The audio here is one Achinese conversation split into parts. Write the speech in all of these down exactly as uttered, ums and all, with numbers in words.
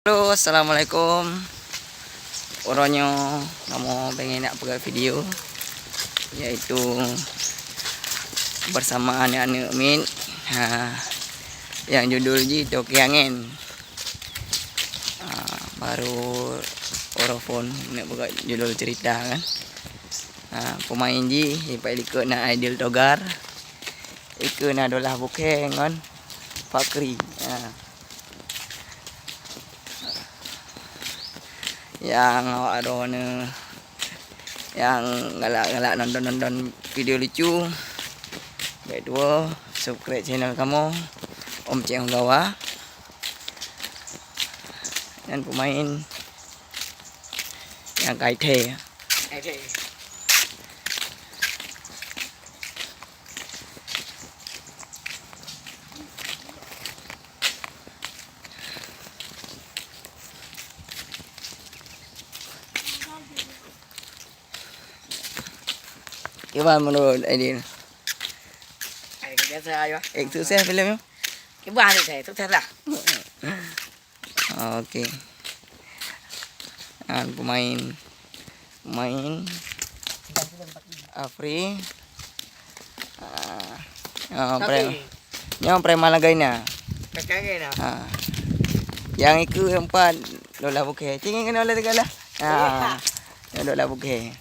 Halo, assalamualaikum. Uroe nyoe kamoe pengen nak peugah video, yaitu bersama aneuk-aneuk miet, ha, nyang judul jih Toke Angén. Ha, baru uroe phôn nak peugah judul cerita kan. Ha, peumaén jih, ipat likot na Aidil Togar, ikeue na Dolah Bukhe ngon Fakri. Ha. Nyang awak droeneuh nyang galak-galak nonton-nonton video lucu, bèk tuwo subscribe channel kamoe, Om Cék Gawa. Nyan peumaén nyang ka i thèe. Kiban menurut Aidil? Ai, biasa aja. Eh, sukses filem nyoe? Kiban sukses, sukses lah. Oke. Nyan peumaén, peumaén Afri. Ah, nyoe pre-, nyoe preman lagèe na. Lagèe na. Ah. Nyang ikeue empat Dolah Bukhe. Cing keunoe lé teuga lah. Ah. Nyoe Dolah Bukhe.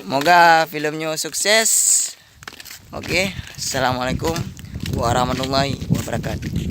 Moga filem nyoe sukses. Oke, assalamualaikum warahmatullahi wabarakatuh.